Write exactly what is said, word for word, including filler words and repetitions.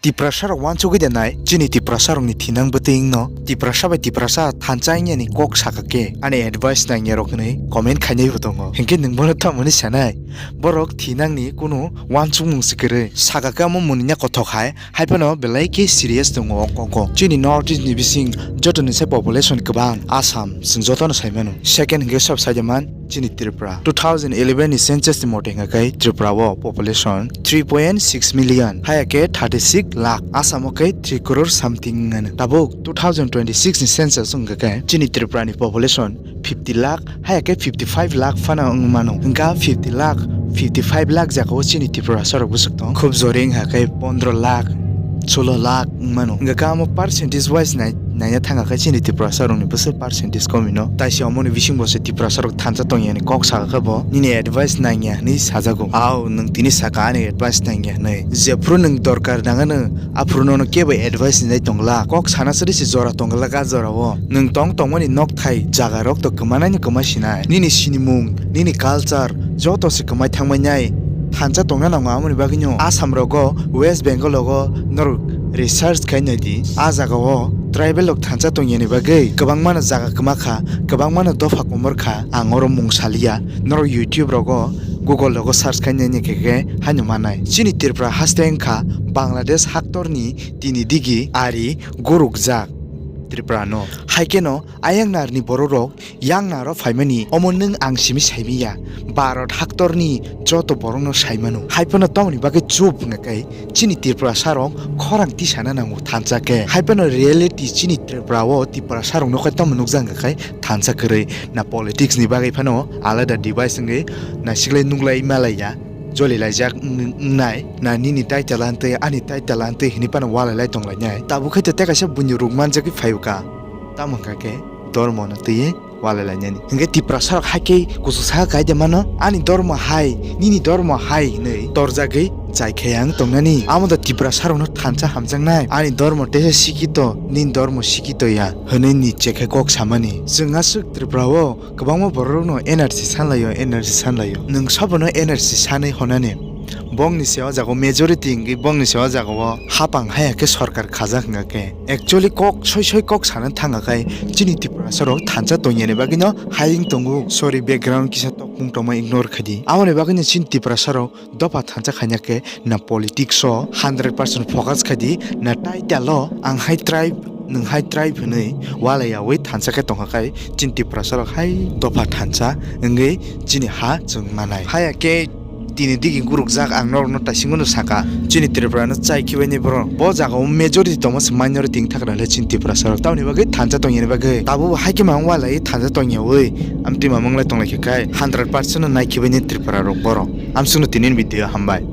Tiprasa rok uansugwi da nai, chini Tiprasa rokni thinang bwtwi wngno, Tiprasa bai Tiprasa thansa wngyani kok saka khe, ani advice nangya rok hwnwi comment khainai bo tongo. Hinkhe nwng bono tamo hwnwi sanai? Borok thinangni kunu uansukmung se kwrwi. Saka khe omo mwnwina kothok hai, hai phano belai khe serious tongo o kok o. Chini North East ni bising joto ni se population kwbang Assam, chwng joto no sai mano. Second hinkhe sob sai man, chini Tripura. Two thousand eleven ni census ni mote hingkha khe Tripura o population three point six million, haya khe thirty six lakh, Assam o khe three crore something wngmano. Tabuk two thousand twenty six ni census hingkha khe chini Tripura ni population fifty lakh, haya khe fifty five lakh phano wngmano. Hingkha fifty lakh, fifty five lakh jaga o chini Tripura sa rok bwswk tong. Khub jori wngkha khe pondro lakh, solo lakh wngmano. Hingkha khe amo percentage wise nai, naina thangkha khe chini Tripura sa rok ni bwswk percentage komino. Taisi omo ni bising bo se Tripura sa rok thansa tongya ni kok saka khe bo nini advice nangya hwnwi sajago. Au, nwng tini saka ani advice nangya hwnwi. Jephru nwng dorkar nangano, aphuru nono kebo advice rinai tongla. Kok sana sari se jora tongla ga jora o. Nwng tong tongmani nokthai jaga rok to kwmanaino kwma sinai. Nini sinimung, nini culture, joto se kwmai thangmai nai. Thansa tongna nango, amoni bagwino Assam rogo, West Bengal rogo norok research khai nai di. A jaga o tribal rok thansa tongyani bagwi kwbangmano jaga kwma kha, kwbangmano dopha komor kha. Ang oro mung saliya. Norok YouTube rogo, Google rogo search khai nai khe khe haino manai. Chini Tripura haste wngkha Bangladesh haktorni tini digi ari gurukjak Tripura no. Hai kheno ayang narni borok rok yang naro phaimani omo nwng ang simi saimiya. Bharat haktorni joto borok no saimano. Hai phano tamoni bagwi chup hwnga khe chini Tripura sa rok khorang tisana nango thansa khe. Hai phano reality chini Tripura o Tripura sa rok no khe tamo nukjak hwnga khe thansa kwrwi. Na politics ni bagwi phano alada device wngwi na siklai nuklai malaiya. Joli laijak wng-, wngnai, na nini title antwi, ani title antwi hwnwi phano walai lai tong lainai. Tabuk khai to tei kaisa buini ruk manjagwi phai o ka. Tamo hwnkha khe dormo no twiwi walai lainani. Hwnkhe Tiprasa rok hai khe kuchuk saka kai de mano, ani dormo hai, nini dormo hai hwnwi torjagwi chai khe ang tongnani. Amo da Tiprasa rok no thansa hamjaknai. Ani dormo teisa sikito, nini dormo sikito ya hwnwi ni chekhe kok samani. Chwng aswk Tripura o Kwbangma borok rokno N R C sanlaio, N R C sanlaio. Nwng sabono N R C sanwi honani. Bongni se o jaga o majority wngwi bongni se o jaga o hapang haya khe sorkar khajak hwnga khe. Actually kok soi soi kok sana thanga khai chini Tiprasa rok thansa tongyani bagwino hayung tongo. Sorry, background kisa tokmung tongma ignore khaidi. Aboni bagwino chini Tiprasa rok dopha thansa khaina khe na politics o hundred percent focus khaidi, na title o ang hai tribe, nwng hai tribe hwnwi walai yaui thansa khe tongkha khai chini Tiprasa rok hai dopha thansa wngwi chini ha chwng manai. Haya khe tini digi gurukjak ang norokno taisingo no saka, chini Tripura no chai khibaini borok bo jaga o majority tongma se minority wngthakra le chini Tiprasa rok tamoni bagwi thansa tongyani bagwi tabuk hai khe mang walai thansa tongyaui amtwi mamang lai tonglai khe khai hundred percent no nai khibaini Tripura rok borok. Amsukno tini ni video hambai.